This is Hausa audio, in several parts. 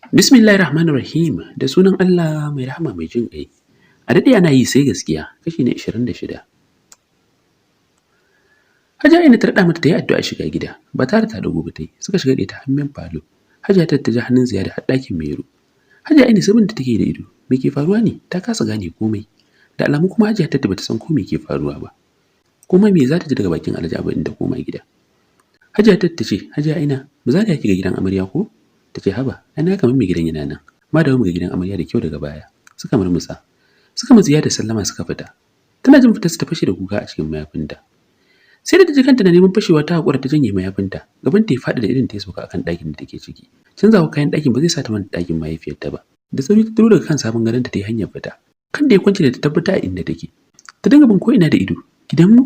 Bismillahir Rahmanir Rahim, da sunan Allah mai rahama mai jin ƙai. A daɗe ana yi sai gaskiya, kashi na 26. Hajiya Aina ta raɗa mata ta yi addu'a shiga gida, ba tare ta dago ba ta yi, suka shiga da ita hammen falo. Hajiya ta ja hannun Ziyada har ɗakin Mero. Hajiya Aina sabon da take da ido, me ke faruwa ne? Ta kasa gane komai. Da alamu kuma Hajiya ta bata san ko me ke faruwa ba. Kuma me za ta ji daga bakin Alhaji Abba in ta koma gida? Hajiya ta ce, "Hajiya Aina, ba za ta ki ga gidan amarya ko?" Ta ce, "Haba, ai na kamar mai gidan yana nan. Ma da mu ga gidan amarya da kyau daga baya." Suka murmusa. Suka mutsi da sallama suka fita. Tana jin fitar su ta fashe da kuka a cikin mayafinta. Sai da ta ji kanta na neman fashewa ta haƙura ta janye mayafinta. Gaban ta ya faɗi da irin ta ya sauka akan ɗakin da take ciki. Canzawa kayan ɗakin ba zai sa ta manta ɗakin mahaifiyarta ba. Da sauri ta duro daga kan sabon gadonta ta yi hanyar fita. Kan da ya kwance da ta tabbata a inda take. Ta dinga bin ko ina da ido. Gidanmu?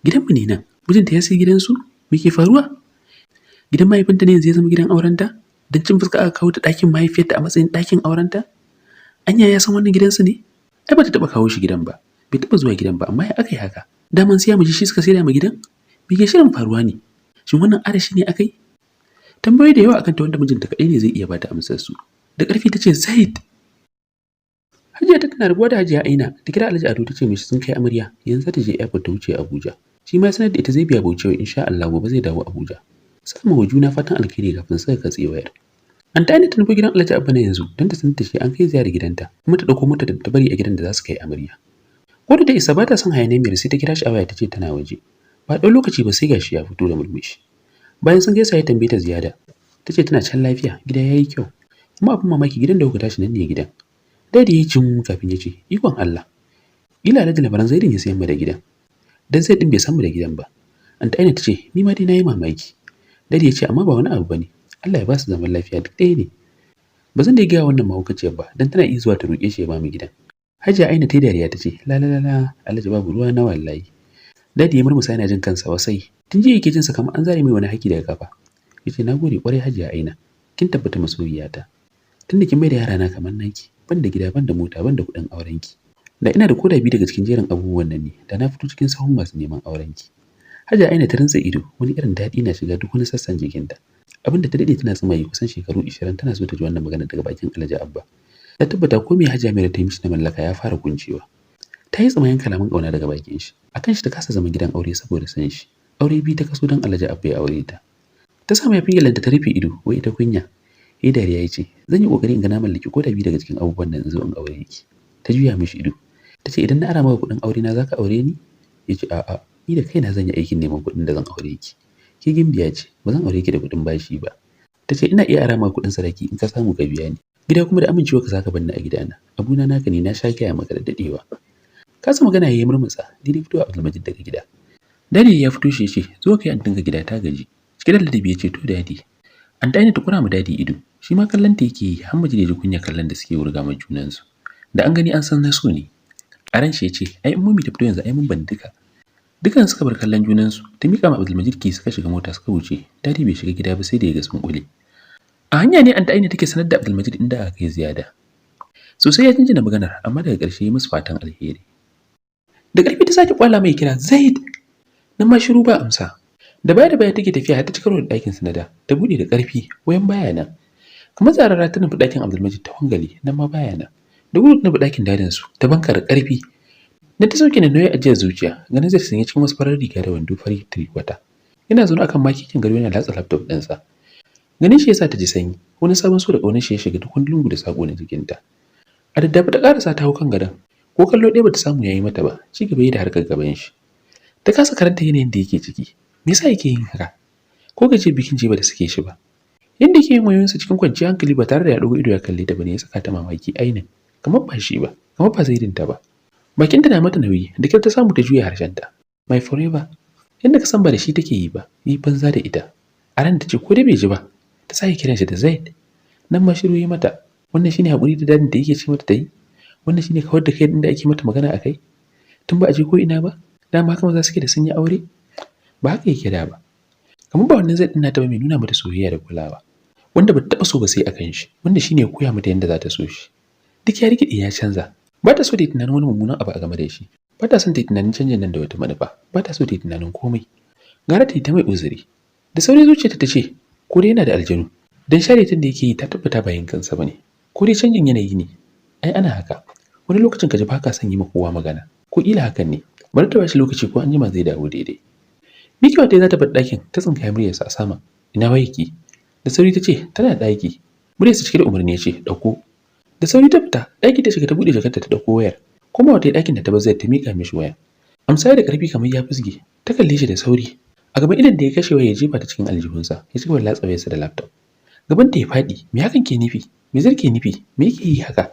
Gidanmu ne nan. Mijinta ya sai gidansu? Me ke faruwa? Gidan mahaifinta ne yanzu ya zama gidan aurenta? Don cin fuska aka kawo ta ɗakin mahaifiyarta a matsayin ɗakin aurenta? Anya ya san wannan gidansu ne? Ai ba ta taɓa kawo shi gidan ba. Bai taɓa zuwa gidan ba, amma ya aka yi haka? Daman siya miji shi suka saida ma gidan? Me ke shirin faruwa ne? Shin wannan arashi ne aka yi? Tambayoyi da yawa akan ta wanda mijinta kaɗai ne zai iya bata amsar su. Da ƙarfi ta ce, "Zaid!" Hajiya ta tana rabuwa da Hajiya Aina, ta kira Alhaji Ado ta ce mishi sun kai amarya, yanzu za ta je airport ta wuce Abuja. Shi ma sanar da ita zai biya Bauchi insha Allah gobe zai dawo Abuja. Suka ma juna fatan alkhairi kafin suka katse wayar. An ta ta nufi gidan Alhaji Abba na yanzu don ta sanar da shi an kai ziyara gidanta, kuma ta ɗauko mota da ta bari a gidan da za su kai amarya. Ko da ta isa ba ta son hayaniyar mai, sai ta kira shi a waya ta ce tana waje. Ba ɗau lokaci ba sai gashi ya fito da murmushi. Bayan sun gaisa ya tambaye ta Ziyada. Ta ce tana can lafiya, gida yayi kyau. Kuma abin mamaki, gidan da kuka tashi nan ne gidan. Dadi ya yi jim kafin ya ce, "Ikon Allah. Ila Alhaji Labaran Zaidin ya sayan mu da gidan. Dan Zaid din bai san mu da gidan ba." Anta Aina ta ce, "Ni ma dai na yi mamaki." Dadi ya ce, "Amma ba wani abu bane. Allah ya ba su zaman lafiya, duk ɗaya ne. Ba zan dai gaya wannan mahaukaciyar ba, dan tana iya zuwa ta roƙe shi ya ba mu gidan." Hajiya Aina ta yi dariya ta ce, "La la la la, Alhaji babu ruwa na wallahi." Dadi ya murmusa yana jin kansa wasai. Tun jiya yake jin sa kamar an zare mai wani haki daga kafa. Yace, "Na gode kwarai, Hajiya Aina. Kin tabbata masoyiyata. Tunda kin mai da yara na kamar naki, ban da gida, ban da mota, ban da kuɗin aurenki. Da ina da koda biyu daga cikin jerin abubuwan nan ne, da na fito cikin sahun masu neman aurenki." Hajiya Aina ta rintsa ido, wani irin daɗi na shiga duk wani sassan jikinta. Abin da ta daɗe tana yi kusan shekaru 20 tana so ta ji wannan magana daga bakin Alhaji Abba. Ta tabbata ko me Hajiya Mai ta yi mishi na mallaka ya fara kuncewa. Ta yi tsamayen kalaman ƙauna daga bakin shi. Akan shi ta kasa zaman gidan aure saboda san shi. Aure biyu ta kaso don Alhaji Abba ya aure ta. Ta sa mayafin gyalenta ta rufe ido, wai ita kunya. Ya dariya ya ce, "Zan yi ƙoƙari in ga na mallaki ko da biyu daga cikin abubuwan nan in zo in aure ki." Ta juya mishi ido. Ta ce, "Idan na ara maka kuɗin aure na za ka aure ni?" Ya ce, "A'a, ni da kaina zan yi aikin neman kuɗin da zan aure ki. Ke gimbiya ce, ba zan aure ki da kuɗin bashi ba." Ta ce, "Ina iya ara maka kuɗin sadaki in ka samu ka biya ni. Gida kuma da amincewa ka zaka banni a gidana. Abuna naka ne, na sha gaya maka da daɗewa." Kasa magana ya yi murmusa, daidai fitowa Abdulmajid daga gida. Dadi ya fito shi ya ce, "Zo kai antinka gida, ta gaji." Cike da ladabi ya ce, "To, Dadi." An ta ta kura ma Dadi ido, shi ma kallon ta yake yi har Majid ya ji kunya kallon da suke wurga ma junansu. Da an gani an san na so ne. A ran shi ya ce, "Ai in Mummy ta fito yanzu ai mun ban duka." Dukan suka bar kallon junansu, ta miƙa ma Abdulmajid key suka shiga mota suka wuce. Dadi bai shiga gida ba sai da ya ga sun kule. A hanya ne Anta Aina take sanar da Abdulmajid inda aka kai Ziyada. Sosai ya jinjina maganar, amma daga ƙarshe ya musu fatan alheri. Da ƙarfi ta sake kwala mai kira, "Zaid!" Nan ma shiru ba amsa. Da baya take tafiya har ta ci karo da ɗakin sanada. Ta buɗe da ƙarfi, wayan baya nan. Kamar tsarara ta nufi ɗakin Abdulmajid ta wangali, nan ma baya nan. Da gudu ta nufi ɗakin dadin su, ta banka da ƙarfi. Na ta sauke na nauyi ajiyar zuciya, ganin zai sanya cikin wasu farar riga da wando fari tirikwata. Yana zaune akan makikin gado yana latsa laptop ɗinsa. Ganin shi yasa ta ji sanyi, wani sabon so da ƙaunar shi ya shiga duk wani lungu da sako na jikinta. A daddafa ta ƙarasa ta hau kan gadon, ko kallo ɗaya bata samu yayi mata ba, ci gaba da harkar gaban shi. Ta kasa karanta yanayin da yake ciki. Me yasa yake yin haka? Ko gajiyar bikin ce bata sake shi ba? Yadda yake yin wayoyinsa cikin kwanciyar hankali ba tare da ya ɗago ido ya kalle ta ba ne ya saka ta mamaki ainin. Kamar ba shi ba, kamar ba Zaidinta ba. Bakinta na mata nauyi, da kyar ta samu ta juya harshenta. "My forever." Yadda ka san ba da shi take yi ba, yi banza da ita. A ran ta ce ko dai bai ji ba, ta sake kiran shi da "Zaid." Nan ma shiru yi mata. Wannan shine haƙuri da dadin da yake ce mata ta yi? Wannan shine kawar da kai din da ake mata magana a kai? Tun ba a je ko ina ba? Dama haka maza suke da sun yi aure? Ba haka yake da ba. Kamar ba wannan Zaid din nata ba mai nuna mata soyayya da kulawa. Wanda ba ta taɓa so ba sai akan shi, wanda shine ya koya mata yadda za ta so shi. Duk ya rikide ya canza. Ba ta so ta yi tunanin wani mummunan abu a game da shi. Ba ta son ta yi tunanin canjin nan da wata manufa. Ba ta so ta yi tunanin komai. Gara ta yi ta mai uzuri. Da sauri zuciyarta ta ce, ko dai yana da aljanu. Dan share tun da yake yi, ta tabbata bayan kansa bane. Ko dai canjin yanayi ne? Ai ana haka. Wani lokacin ka ji baka son yi ma kowa magana. Ko kila hakan ne. Bari ta bashi lokaci, ko an jima zai dawo daidai. Miƙewa ta za ta bar ɗakin, ta tsinkaye muryarsa a sama. "Ina wayarki?" Da sauri ta ce tana ɗaki. Muryarsa cike da umarni ya ce, "Ɗauko." Da sauri ta fita, ɗaki ta shiga, ta buɗe jakarta, ta ɗauko wayar. Kuma wata ɗakin da ta bazai, ta miƙa mishi waya. Amsa da ƙarfi kamar ya fusge. Ta kalle shi da sauri. A gaban idan da ya kashe waya, ya jefa ta cikin aljihunsa, ya ci gaba da latsa wayarsa da laptop. Gaban ta ya faɗi, me hakan ke nufi? Me zai ke nufi? Me yake yi haka?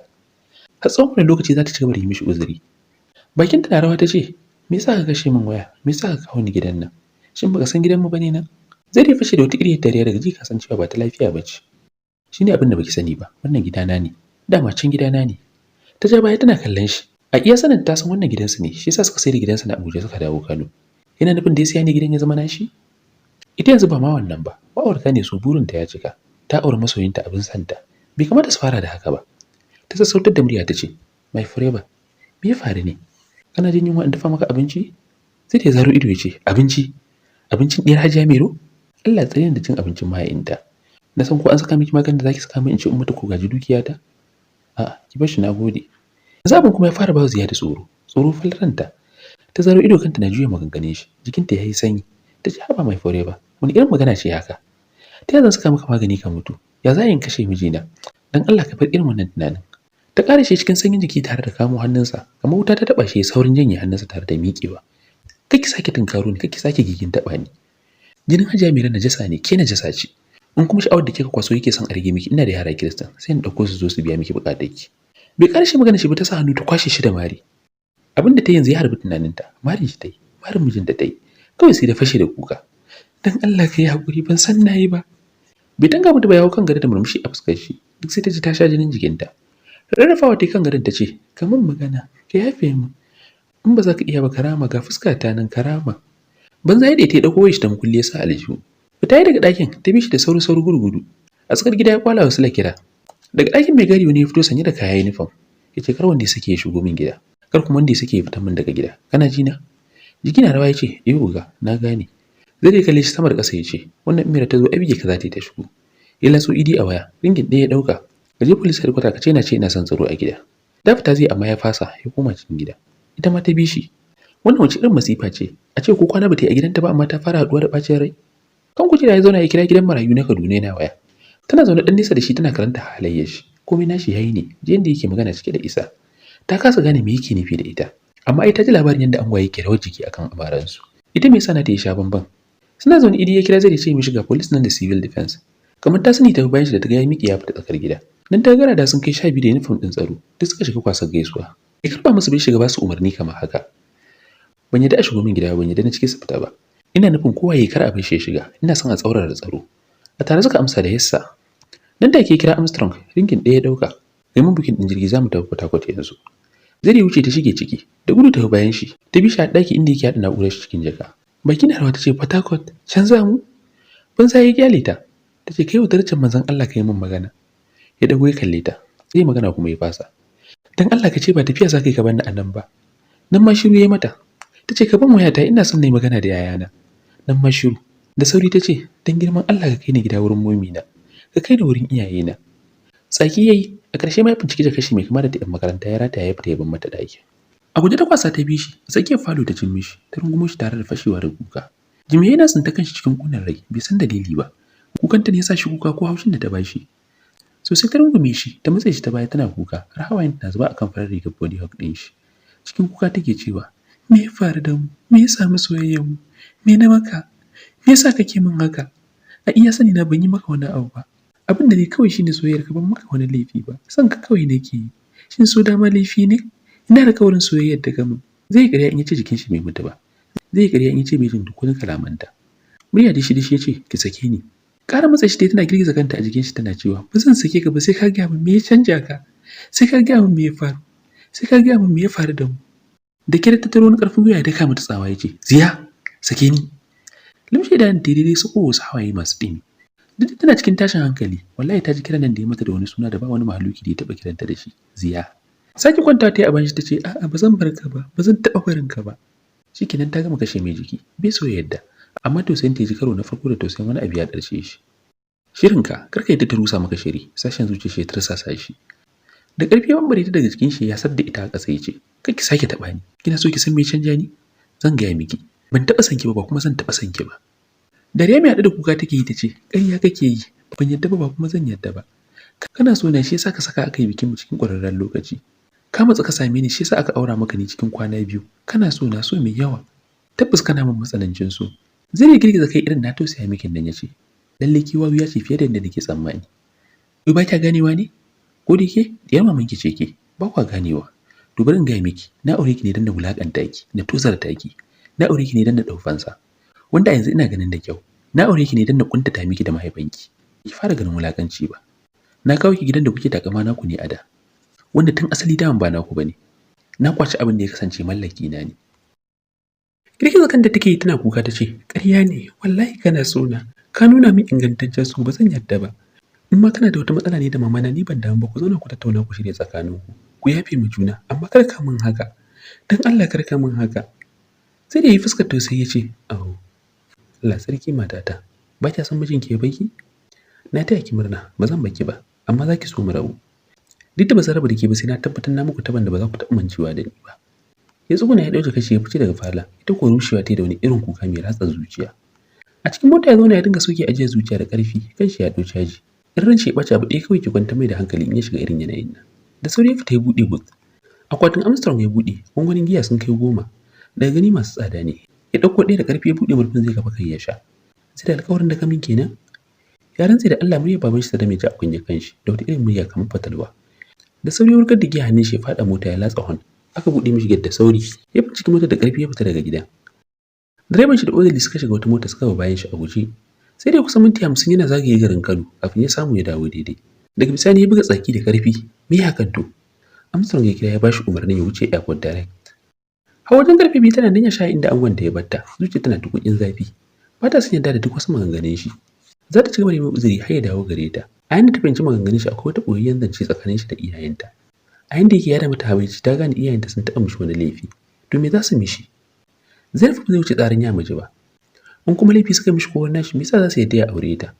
Har tsawon wani lokaci za ta ci gaba da yi mishi uzuri? Bakin ta na rawa ta ce, "Me yasa ka kashe min waya? Me yasa ka kawo ni gidan nan? Shin baka san gidanmu bane nan?" Zai dai fashe da wata iriyar dariya, daga ji ka san cewa ba ta lafiya ba ce. "Shine abin da baki sani ba, wannan gidana ne. Dama can gidana ne." Ta ja baya tana kallon shi. A iya sanin ta san wannan gidansu ne, shi yasa suka sayar da gidansu na Abuja suka dawo Kano. Yana nufin da ya siya ne gidan ya zama nashi? Ita yanzu ba ma wannan ba, ma'aurata ne su, burinta ya cika. Ta auri masoyinta, abin santa. Bai kamata su fara da haka ba. Ta sassautar da murya ta ce, "My forever, me ya faru ne? Kana jin yunwa in dafa maka abinci?" Sai da ya zaro ido ya ce, "Abinci? Abincin ɗiyar Hajiya Mero? Allah tsare ni da cin abincin mahaifinta. Na san ko an saka miki maganin da zaki saka min in ci in mutu ko gaji dukiyata? A'a, ki bar shi, na gode." Zabin kuma ya fara ba Ziya da tsoro. Tsoro falranta. Ta zaro ido, kanta na juya maganganun shi. Jikinta yayi sanyi. Ta ce, "Haba my forever, wani irin magana ce haka? Ta yaya zan saka maka magani ka mutu? Ya za in kashe mijina? Dan Allah ka bar irin wannan tunanin." Ta ƙara shi cikin sanyin jiki tare da kamo hannunsa, kamar wuta ta taɓa shi, saurin janye hannunsa tare da miƙewa. "Kake sake tunkaro ni, kake sake gigin taɓa ni. Jinin Hajiya Mera najasa ne, ke najasa ce. In kuma sha'awar da kika kwaso yake son a rage miki, ina da yara Kiristan, sai in ɗauko su zo su biya miki buƙatarki." Bai ƙarshe magana shi ba, ta sa hannu ta kwashe shi da mari. Abin da ta yanzu ya harbi tunaninta, marin shi ta yi, marin mijinta ta yi. Kawai sai da fashe da kuka. "Dan Allah ka yi haƙuri, ban san na yi ba." Bai tanga mata ba, yawo kan gado da murmushi a fuskar shi, duk sai ta ji ta sha jinin jikinta. Rarrafawa ta kan gadon ta ce, "Ka min magana, ka yafe min. In ba za ka iya ba karama, ga fuska ta nan karama." Banza ya ta ɗauko shi da mukulli ya sa aljihu. Fita yi daga ɗakin, ta bi shi da sauri sauri gudu. A tsakar gida ya kwala wasu kira. Daga ɗakin mai gari wani ya fito sanye da kaya uniform. Ya ce, "Kar wanda ya sake ya shigo min gida. Kar kuma wanda ya sake ya fita min daga gida. Kana ji na?" Jiki na rawa ya ce, "Eh oga, na gane." Zai dai kalle shi sama da ƙasa ya ce, "Wannan Mira ta zo ai bige ka za ta yi ta shigo." Ya latso Idi a waya, ringin ɗaya ya ɗauka. "Ka je police headquarter ka ce na ce ina son tsaro a gida." Da fita zai, amma ya fasa, ya koma cikin gida. Ita ma ta bi shi. Wannan wace irin masifa ce? A ce ko kwana ba ta yi a gidanta ba, amma ta fara haɗuwa da ɓacin rai. Kan kujera ya zauna, ya kira gidan marayu na Kaduna yana waya. Tana zaune ɗan nesa da shi tana karanta halayyar shi. Komai nashi yayi ne, ji yanda yake magana cike da isa. Ta kasa gane me yake nufi da ita. Amma ai ta ji labarin yadda angwaye ke rawar jiki akan amaransu. Ita me yasa na ta yi sha bamban? Suna zaune Idi ya kira, zai ce mishi ga police nan da civil defense. Kamar ta sani ta bayan shi da ta ga ya miƙe ya fita tsakar gida. Nan ta gara da sun kai 12 da uniform ɗin tsaro, duk suka shiga kwasar gaisuwa. Ya karɓa musu bai shiga ba su umarni kamar haka. "Ban yadda a shigo min gida ba, ban yadda na cike su fita ba. Ina nufin kowa ya kar a bar shi ya shiga. Ina son a tsaurara tsaro." A tare suka amsa da "Yes sir." Nan take kira Armstrong, ringin ɗaya ya ɗauka. "Kai mun booking ɗin jirgi, za mu tafi Port Harcourt yanzu." Zai wuce ta shige ciki, da gudu ta bayan shi, ta bi shi a ɗaki inda yake haɗa na'urar shi cikin jaka. Baki na rawa ta ce, "Port Harcourt, can za mu?" Ban sai ya kyale ta. Ta ce, "Kai wa darajar manzon Allah ka yi min magana." Ya dago ya kalle ta. Zai magana kuma ya fasa. "Dan Allah ka ce ba tafiya za ka yi ka bar ni a nan ba." Nan ma shiru ya mata. Ta ce, "Ka ban wayata, ina son na yi magana da yayana." Nan ma shiru. Da sauri ta ce, "Dan girman Allah ka kai ni gida wurin momina. Ka kai ni wurin iyayena." Tsaki yayi, a ƙarshe ma ya binciki jakar shi mai kama da ta 'yan makaranta ya rataya, ya fita ya bar mata ɗaki. A guje ta kwasa ta bi shi, a tsakiyar falo ta cin mishi, ta rungumo shi tare da fashewa da kuka. Jimi yana tsinta kanshi cikin ƙunar rai, bai san dalili ba. Kukanta ne ya sa shi kuka ko haushin da ta bashi? Sosai ta rungume shi, ta matse shi ta baya tana kuka, har hawayen na zuba akan farar rigar body hug ɗin shi. Cikin kuka take cewa, "Me ya faru da mu? Me ya samu soyayyar mu? Me na maka? Me yasa kake min haka? A iya sani na ban yi maka wani abu ba. Abin da ne kawai shine soyayyar ka, ban maka wani laifi ba. Son ka kawai nake yi. Shin so dama laifi ne? Ina da kawarin soyayyar da ka min." Zai yi ƙarya in ya ce jikin shi bai mutu ba. Zai yi ƙarya in ya ce bai jin duk wani kalamanta. Murya dishi dishi ya ce, "Ki sake ni." Ƙara matsa shi tana girgiza kanta a jikin shi tana cewa, "Ba zan sake ka ba sai ka gaya min me ya canja ka. Sai ka gaya min me ya faru. Sai ka gaya min me ya faru da mu." Da kyar ta taro wani ƙarfin gwiwa ya daka mata tsawa ya ce, "Ziya, sake ni." Limshe idanun ta daidai sako wasu hawaye masu ɗimi. Duk da tana cikin tashin hankali, wallahi ta ji kiran nan da ya mata da wani suna da ba wani mahaluki da ya taɓa kiranta da shi, Ziya. Sake kwanta ta yi a bayan shi ta ce, "A'a, ba zan bar ka ba, ba zan taɓa barin ka ba." Shikenan, ta gama kashe mai jiki, bai so ya yadda. Amma tausayin ta ji karo na farko da tausayin wani abu ya ɗarshe shi. Shirinka, kar ka yadda ta rusa maka shiri, sashen zuciya shi ya tursasa shi. Da ƙarfi ya bambare ta daga jikin shi, ya sadda ita a ƙasa, ya ce, "Kar ki sake taɓa ni. Kina so ki san me canja ni? Zan gaya miki. Ban taɓa son ki ba, ba kuma zan taɓa son ki ba." Dariya mai haɗe da kuka take yi ta ce, "Ƙarya kake yi, ban yadda ba, ba kuma zan yadda ba. Kana so na, shi yasa ka saka aka yi bikin mu cikin ƙwararren lokaci. Ka matsa ka same ni, shi yasa aka aura maka ni cikin kwana 2. Kana so na so mai yawa. Tabbas kana min matsanancin so." Zai ne girgiza kai irin na tausaya miki nan, ya ce, "Lalle ki wawiya ce fiye da yadda nake tsammani. Wai ba kya ganewa ne? Ko da ke diyar mamanki ce ke, ba kwa ganewa. To bari in gaya miki, na aure ki ne don na wulakanta ki, na tozarta ki. Na aure ki ne don na ɗau fansa. Wanda a yanzu ina ganin da kyau. Na aure ki ne don na kuntata miki da mahaifanki. Ki fara ganin wulakanci ba. Na kawo ki gidan da kuke takama naku ne a da. Wanda tun asali daman ba naku bane. Na kwaci abin da ya kasance mallaki na ne." Girgiza kanta take yi tana kuka ta ce, "Ƙarya ne, wallahi kana so na. Ka nuna min ingantaccen so, ba zan yarda ba. In ma kana da wata matsala ne da mamana, ni ban damu ba, ku zauna ku tattauna ku shirya tsakaninku. Ku yafe mu juna, amma kar ka min haka. Dan Allah kar ka min haka." Sai da yi fuskar tausayi ya ce, "Aho, Allah sarki matata, ba kya son mijinki ya baki? Na taya ki murna, ba zan baki ba, amma za ki so mu rabu. Duk da ba zan raba da ke ba, sai na tabbatar na muku taban da ba za ku taɓa mancewa da ni ba." Ya tsuguna ya ɗauke kashi ya fice daga falon, ita ko rushewa ta da wani irin kuka mai ratsa zuciya. A cikin mota ya zauna ya dinga soke ajiyar zuciya da ƙarfi, kanshi ya ɗau caji. In ran shi ya ɓaci, abu ɗaya kawai ke kwantar mai da hankali in ya shiga irin yanayin nan. Da sauri ya fita ya buɗe boot. Akwatin Armstrong ya buɗe, gwangwanin giya sun kai 10. Daga gani masu tsada ne. Ya ɗauko ɗaya da ƙarfi ya buɗe murfin zai kafa kai ya sha. "Sai da alƙawarin da kamin kenan?" Ya rantse da Allah muryar baban shi ta dame ji a kunye kanshi da wata irin murya kamar fatalwa. Da sauri ya wurgar da giya hannun shi, ya faɗa mota ya latsa hon. Aka buɗe mishi gate da sauri. Ya cikin motar da ƙarfi ya fita daga gida. Direban shi da Odali suka shiga wata mota suka bi bayan shi a guje. Sai dai kusan minti 50 yana zagaye garin Kano kafin ya samu ya dawo daidai. Daga bisani ya buga tsaki da ƙarfi. Me hakan to? Armstrong ya kira ya bashi umarnin ya wuce airport direct. Har wajen karfe 2 tana nan ya sha inda angon ta ya batta, zuciya tana tukukin zafi. Ba ta son yarda da duk wasu maganganun shi. Za ta ci gaba da mai uzuri har ya dawo gare ta. A yanda ta fahimci maganganun shi, akwai wata ɓoyayyen zance tsakanin shi da iyayenta. A yanda yake yada mata habaici, ta gane iyayenta sun taɓa mishi wani laifi. To me za su mishi? Zainab ba zai wuce tsarin ya miji ba. In kuma laifi suka mishi ko wani nashi, me yasa za su yadda ya aure ta?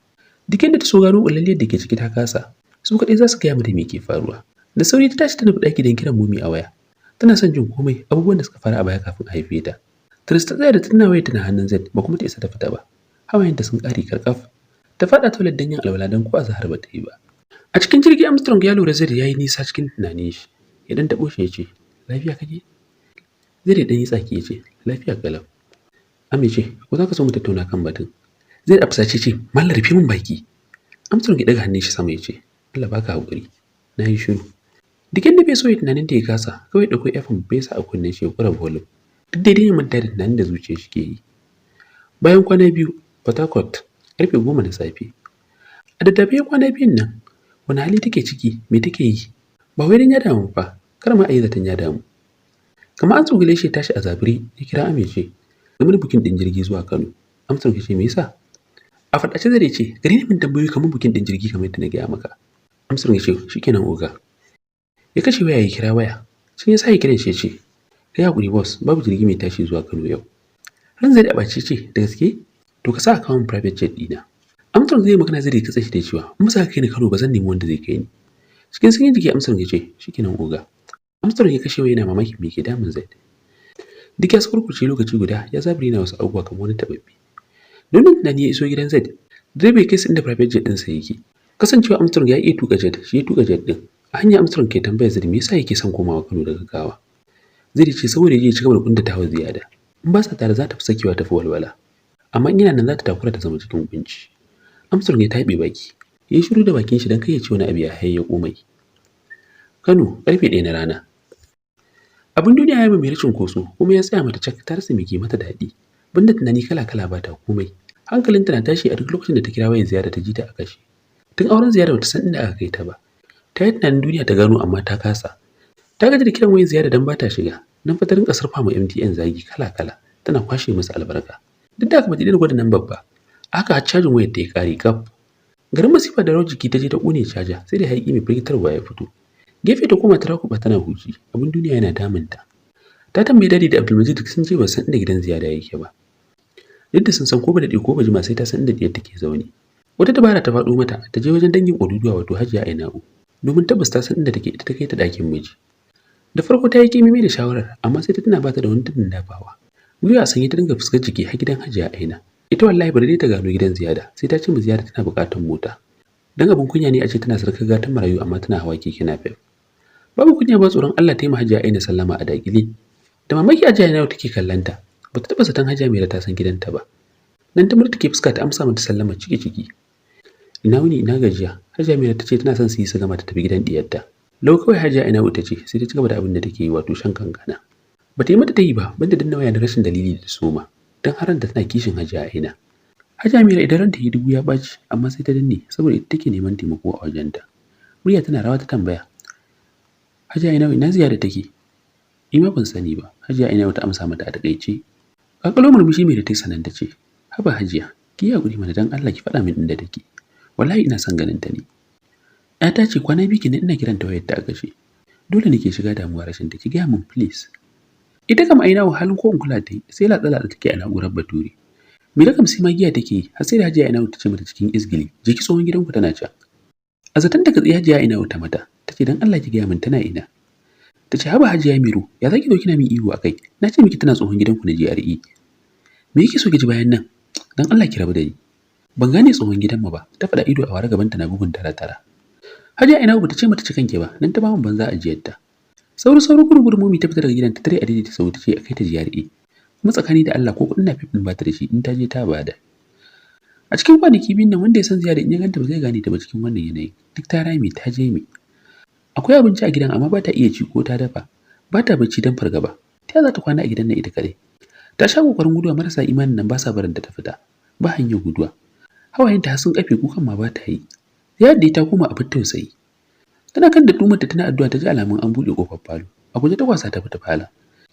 Duk yadda ta so gano ƙullalliyar da ke ciki ta kasa. Su kaɗai za su gaya mata me ke faruwa. Da sauri ta tashi ta nufi ɗaki don kiran Mummy a waya. Tana son jin komai, abubuwan da suka faru a baya kafin a haife ta. Tris ta tsaya da tana waya tana hannun Zaid, ba kuma ta isa ta fita ba. Hawayenta sun ƙare karkaf. Ta faɗa toilet don yin alwala don ko azahar ba ta yi ba. A cikin jirgi Armstrong ya lura Zaid ya yi nisa cikin tunanin shi. Ya dan taɓo shi ya ce, "Lafiya kake?" Zaid ya dan yi tsaki ya ce, "Lafiya kalau." Ami ce, "Ko za ka so mu tattauna kan batun?" Zaid a fusace ce, "Mallam, rufe min baki." Armstrong ya ɗaga hannun shi sama ya ce, "Allah baka haƙuri. Na yi shiru." Duk inda bai so ya tunanin ta ya kasa, kawai ɗauko earphone bai sa a kunnen shi ya kura volume. Duk daidai ya manta da tunanin da zuciyar shi ke yi. Bayan kwana 2, Port Harcourt, karfe 10 na safe. A daddafe kwana 2n nan, wani hali take ciki, me take yi? Ba wai dan ya damu fa, kar ma a yi zaton ya damu. Kamar an tsugule shi ya tashi a zabure, ya kira Amince. Game da booking ɗin jirgi zuwa Kano. Armstrong ya ce, "Me yasa?" A faɗace zai ce, "Gari ne min tambayoyi kamar booking ɗin jirgi kamar yadda na gaya maka." Armstrong ya ce, "Shikenan oga." Ya kashe waya ya kira waya. Sun ya sake kiran shi ya ce, "Kai hakuri boss, babu jirgi mai tashi zuwa Kano yau." Ran zai da ɓace ce, "Da gaske? To ka sa a kawo private jet ɗina." Armstrong zai magana zai katse shi da cewa, "In ba ka kai ni Kano ba, zan nemi wanda zai kai ni." Cikin sanyin jiki Armstrong ya ce, "Shikenan oga." Armstrong ya kashe waya yana mamakin me ke damun Zaid. Duk ya sakurkurce lokaci guda, ya zaburi na wasu abubuwa kamar wani taɓaɓɓe. Don tunani ya iso gidan Zaid, direba ya kai su inda private jet ɗinsa yake. Kasancewa Armstrong ya iya tuka jet, shi ya tuka jet ɗin. A hanya Armstrong ke tambayar Zaid me yasa yake son komawa Kano da gaggawa. Zaid ce saboda ya ci gaba da kuntatawa Ziyada. In ba sa tare za ta fi sakewa, ta fi walwala. Amma in yana nan za ta takura ta zama cikin kunci. Armstrong ya taɓe baki. Ya yi shiru da bakin shi don kai ya ce wani abu ya hayayyaƙo mai. Kano, karfe 1 na rana. Abin duniya ya mai rashin koso kuma ya tsaya mata cak, ta rasa me ke mata daɗi. Banda tunani kala-kala ba ta komai. Hankalinta na tashi a duk lokacin da ta kira wayar Ziyada ta ji ta a kashe. Tun auren Ziyada bata san inda aka kai ta ba. Ta yi tunanin duniya ta gano amma ta kasa. Ta gaji da kiran wayar Ziyada don ba ta shiga. Nan fa ta rinka surfa ma MTN zagi kala-kala. Tana kwashe musu albarka. Duk da haka bata daina gwada nan babba. Haka har cajin wayar ta ya kare gaf. Garin masifa da rawar jiki ta je ta ƙone caja, sai da hayaƙi mai firgitarwa ya fito. Gefe ta koma ta rakuɓa tana huci, abin duniya yana damunta. Ta tambayi Daddy da Abdulmajid, duk sun ce ba san inda gidan Ziyada yake ba. Duk da sun san ko ba daɗe ko ba jima sai ta san inda diyar take zaune. Wata Wata dabara ta faɗo mata, ta je wajen dangin Oduduwa, wato Hajiya Aina'u, domin tabbas ta san inda take, ita ta kai ta ɗakin miji. Da farko ta yi kimimi da shawarar, amma sai ta tuna ba ta da wani tudun dafawa. Gwiwa a sanye ta dinga fuskar jiki har gidan Hajiya Aina. Ita wallahi bari dai ta gano gidan Ziyada, sai ta ce mu Ziyada tana buƙatar mota. Dan abin kunya ne a ce tana sarkar gatan marayu amma tana hawa keke napep. Babu kunya ba tsoron Allah ta yi ma Hajiya Aina sallama a dakile. Da mamaki Hajiya Aina take kallanta, ba ta taɓa zaton Hajiya Mairo ta san gidanta ba. Nan ta murtuke fuska ta amsa mata sallama ciki ciki. "Ina wuni, ina gajiya?" Hajiya Mairo ta ce tana son su yi su gama ta tafi gidan diyarta. Lau kawai Hajiya Aina ta ce, sai ta ci gaba da abin da take yi, wato shan kankana. Ba ta yi mata tayi ba, banda danna waya da rashin dalili da soma. Dan har da tana kishin Hajiya Aina. Hajiya Mira idan ranta yi dubu ya ɓaci, amma sai ta danne saboda ita take neman taimako a wajenta. Murya tana rawa ta tambaya: "Hajiya Aina, ina Ziyada take?" "Ima ban sani ba," Hajiya Aina ta amsa mata a takaice. Kakalo murmushi mai da ta sanan ta ce, "Haba Hajiya, ki yi hakuri mana, dan Allah ki faɗa min inda take. Wallahi ina son ganin ta ne. ‘Yata ce, kwana biyu kenan ina kiranta wayar ta a kashe. Dole nake shiga damuwa rashin ta, ki gaya min please." Ita kam Aina halin ko in kula ta yi, sai latsa latsa take a na'urar bature. Mira kam sai magiya take yi, har sai da Hajiya Aina ta ce mata cikin izgili, "Je ki tsohon gidanku, tana can." A zaton ta katsi Hajiya Aina ta mata, ta ce, "Dan Allah ki gaya min tana ina." Ta ce, "Haba Hajiya Miro, ya zaki zo kina min ihu akai? Na ce miki tana tsohon gidanku na GRE. Me yake so ki ji bayan nan? Dan Allah ki rabu da ni. Ban gane tsohon gidanmu ba," ta faɗa ido a ware, gabanta na bugun tara tara. Hajiya Aina bata ce mata cikan ke ba, nan ta ba mu banza ajiyarta. Sauri sauri, gudu gudu Mummy ta fita daga gidan, ta tare a daidaita sau, ta ce a kai ta GRA. Kuma tsakani da Allah ko kuɗin napep ɗin ba ta da shi, in ta je ta bada. A cikin kwanaki biyun nan, wanda ya san Ziyada in ya ganta ba zai gane ta ba cikin wannan yanayin. Duk ta rame ta je me. Akwai abinci a gidan amma ba ta iya ci ko ta dafa. Ba ta bacci don fargaba. Ta za ta kwana a gidan nan ita kaɗai? Ta sha kokarin guduwa, marasa imanin nan ba sa barin ta ta fita. Ba hanyar guduwa. Hawayenta har sun kafe, kukan ma ba ta yi. Ziyada ta koma abin tausayi. Tana kan da dumarta tana addu'a, ta ji alamun an buɗe kofar falo. A guje ta kwasa ta fita falon.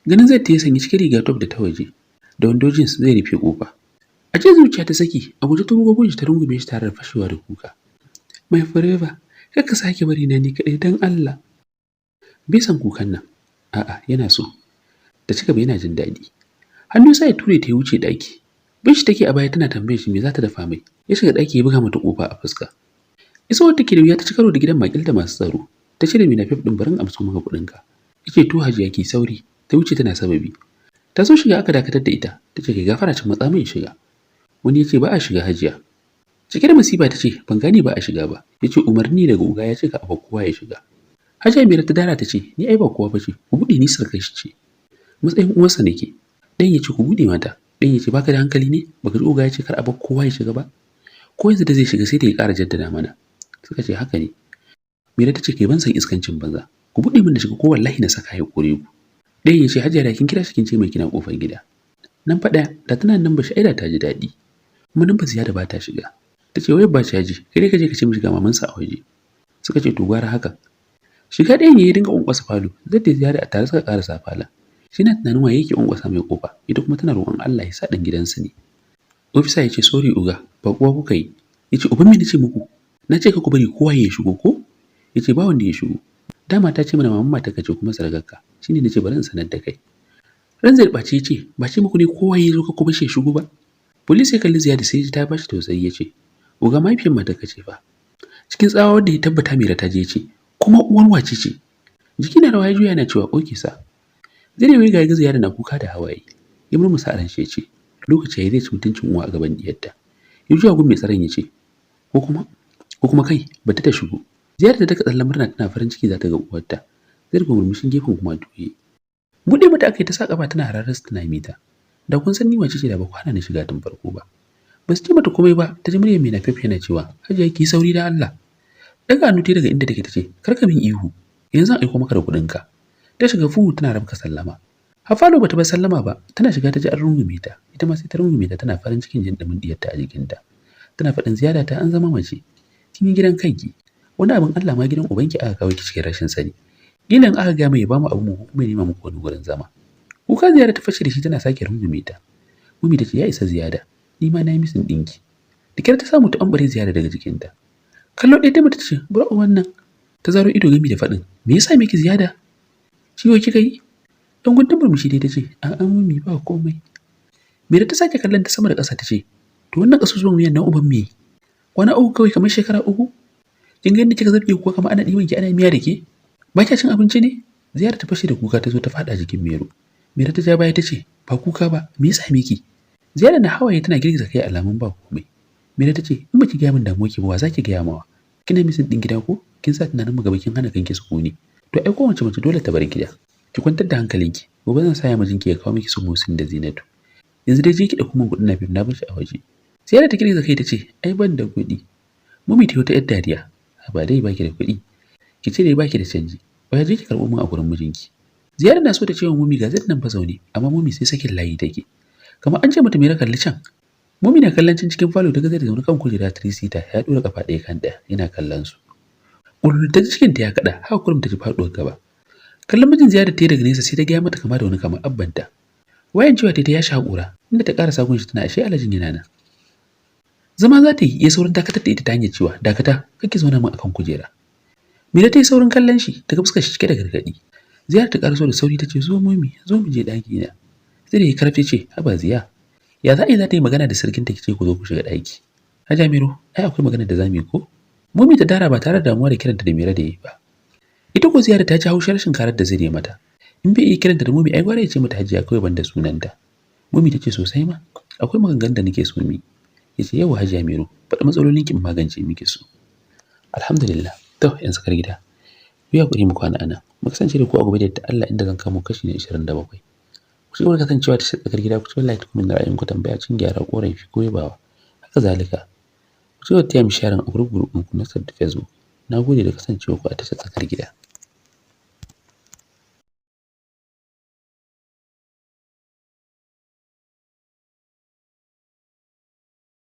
Ganin zai ta sanya cikin riga top da ta waje da wando jeans zai rufe kofa. A ce zuciya ta saki, a guje ta rugo gunshi ta rungume shi tare da fashewa da kuka. "My forever, kar ka sake bari na ni kaɗai don Allah." Bai san kukan nan. A'a, yana so. Ta ci gaba, yana jin daɗi. Hannu sai ya ture ta ya wuce ɗaki. Bin shi take a baya tana tambayar shi me za ta dafa mai. Ya shiga ɗaki ya buga mata kofa a fuska. Isowar take da wuya ta ci karo da gidan makil da masu tsaro. Ta ce da mai napep ɗin, "Barin amso maka kuɗinka." Yace, "To Hajiya, ki sauri." Ta wuce tana sababi. Ta so shiga aka dakatar da ita. Ta ce, "Kai gafara cin matsa min shiga." Wani ya ce, "Ba a shiga, Hajiya." Cike da masifa ta ce, "Ban gane ba a shiga ba." Ya ce, "Umarni daga uga ya ce ka abu kowa ya shiga." Hajiya Mira ta dara ta ce, "Ni ai ba kowa ba ce, ku buɗe, ni sarkar shi ce. Matsayin uwarsa nake." Ɗayan ya ce, "Ku buɗe mata." Ɗayan ya ce, "Baka da hankali ne? Baka ji uga ya ce kar a bar kowa ya shiga ba? Ko yanzu da zai shiga sai da ya ƙara jaddada mana." Suka ce, "Haka ne." Mira ta ce, "Kai, ban san iskancin banza. Ku buɗe min da shiga ko wallahi na saka ya kore ku." Ɗayan ya ce, "Hajiya, da kin kira shi kin ce mai kina kofar gida. Nan fa ɗaya da tana nan ba shi aida ta ji daɗi. Kuma nan ba Ziyada ba ta shiga." Ta ce, "Wayar ba caji, kai dai ka je ka ce mishi ga mamansa a waje." Suka ce, "To gwara haka." Shiga ɗayan ya dinga ƙwanƙwasa falo, zai da Ziyada a tare suka ƙarasa falon. Shi na tunanin waye yake ƙwanƙwasa mai ƙofa, ita kuma tana roƙon Allah ya sa ɗan gidansu ne. Ofisa ya ce, "Sorry uga, ba kuwa kuka yi." Ya ce, "Uban me na ce muku? Na ce ka ku bari kowa ya shigo ko?" Ya ce, "Ba wanda ya shigo. Dama ta ce mana maman matarka ce kuma sargarka. Shine nace bari in sanar da kai." Ran zai ɓace ya ce, "Ba ce muku ne kowa ya zo ka kuma shi shigo ba?" Police ya kalli Ziyadu sai ta bashi tausayi, ya ce, "Uga, mahaifiyar matarka ce fa." Cikin tsawa wanda ya tabbata Mira ta je, ya ce, "Kuma uwar wace ce?" Jiki na rawa ya juya yana cewa, "Okay sir." Zai wai ga Ziyadu na kuka da hawaye. Ya murmusa a ran shi ya ce, lokaci yayi zai ci mutuncin uwa a gaban diyarta. Ya juya gun mai tsaron ya ce, Ko kuma kai, bata ta shigo." Ziyara ta daka tsallan murna tana farin ciki za ta ga uwarta. Zai rufe murmushin gefen kuma duye. Buɗe mata aka yi, ta sa ƙafa tana hararar su tana mita. "Da kun san ni wace ce da ba ku hana ni shiga tun farko ba." Ba su ce mata komai ba, ta ji muryar mai napep yana cewa, "Hajiya, ki sauri da Allah." Daga hannu ta daga inda take ta ce, "Kar ka min ihu, yanzu zan aiko maka da kuɗinka." Ta shiga fuhu tana rabka sallama. Hafalo bata bar sallama ba, tana shiga ta ji an rungume ta, ita ma sai ta rungume ta tana farin cikin jin dumin diyarta a jikinta. Tana faɗin, "Ziyada ta an zama mace. Kin yi gidan kanki. Wani abin Allah ma gidan ubanki aka kawo ki cikin rashin sani. Kila in aka ga mai ya bamu abu mu kuma ya nema muku wani wurin zama." Kuka Ziyada ta fashe da shi tana sake rungume ta. Mummy ta ce, "Ya isa Ziyada, ni ma na yi missing ɗinki." Da kyar ta samu ta ambare Ziyada daga jikinta. Kallo ɗaya ta mata ta ce, "Bura wannan." Ta zaro ido gami da faɗin, "Me yasa miki Ziyada? Ciwo kika yi?" Dan guntun murmushi dai ta ce, "A'a Mummy, ba komai." Mira ta sake kallon ta sama da ƙasa ta ce, "To wannan ƙasusuwan wuyan na uban me?" Kwana 3 kawai kamar shekara 3? Kin ga yadda kika zabge kuwa kamar ana ɗiban ki ana miya da ke? Ba kya cin abinci ne? Ziyara ta fashe da kuka, ta zo ta faɗa jikin Mero. Mero ta ja baya ta ce, "Ba kuka ba, me ya same ki?" Ziyara na hawaye tana girgiza kai alamun ba komai. Mero ta ce, "In baki gaya min damuwa ki ba, wa za ki gaya mawa? Kina missing ɗin gida ko? Kin sa tunanin mu gaba, kin hana kanki sukuni. To ai kowace mace dole ta bar gida. Ki kwantar da hankalinki. Gobe zan saya mijinki ya kawo miki su Musin da Zinatu. Yanzu dai je ki ɗauko min kuɗin na na bar shi a waje." Ziyara ta girgiza kai ta ce, "Ai ban da kuɗi." Mummy ta wata 'yar dariya. "Ba dai baki da kuɗi. Ki ce dai baki da canji. Waya, je ki karɓo min a gurin mijinki." Ziyara na so ta ce wa Mummy ga zai nan fa zaune, amma Mummy sai sakin layi take. Kamar an ce mata Mera kalli can. Mummy na kallon can cikin falo, ta ga zai zaune kan kujera three seater, ya dora kafa ɗaya kan ɗaya yana kallon su. Ƙulul ta ji cikin ta ya kaɗa, haka kurum ta ji faɗuwar gaba. Kallon mijin Ziyara ta yi daga nesa, sai ta gaya mata kama da wani kamar abbanta. Wayan cewa ta ya sha haƙura, inda ta ƙara sagun shi tana ashe alhajin yana nan. Zama za ta yi, ya saurin dakatar da ita ta hanyar cewa, "Dakata, kake zauna min akan kujera." Mira ta yi saurin kallon shi, ta ga fuskar shi cike da gargaɗi. Ziyara ta ƙaraso da sauri ta ce, "Zo Mummy, zo mu je ɗaki na." Sai da ya karfe ce, "Haba Ziya, ya za a yi za ta yi magana da sarkin ta kice ku zo ku shiga ɗaki? Hajiya Miro, ai akwai magana da za mu yi ko?" Mummy ta dara ba tare da damuwa da kiranta da Mira da yi ba. Ita ko Ziyara ta ci haushin rashin karar da zai mata. In bai iya kiranta da Mummy, ai gwara ya ce mata Hajiya kawai banda sunanta. Mummy ta ce, "Sosai ma, akwai maganganun da nake so mi." Ya ce, "Yau Hajiya Miro, faɗi matsalolinki in magance miki su." Alhamdulillah. To, yan tsakar gida. Ku yi hakuri mu kwana ana. Mu kasance da ku a gobe da yadda Allah, inda zan kamo kashi na 27. Ku ci gaba da kasancewa ta tsakar gida, ku ci like, comment da ra'ayinku, tambaya, cin gyara, korafi ko yabawa. Haka zalika. Ku ci gaba da taya mu sharing a group group ɗinku na Facebook. Na gode da kasancewa ku a tashar tsakar gida.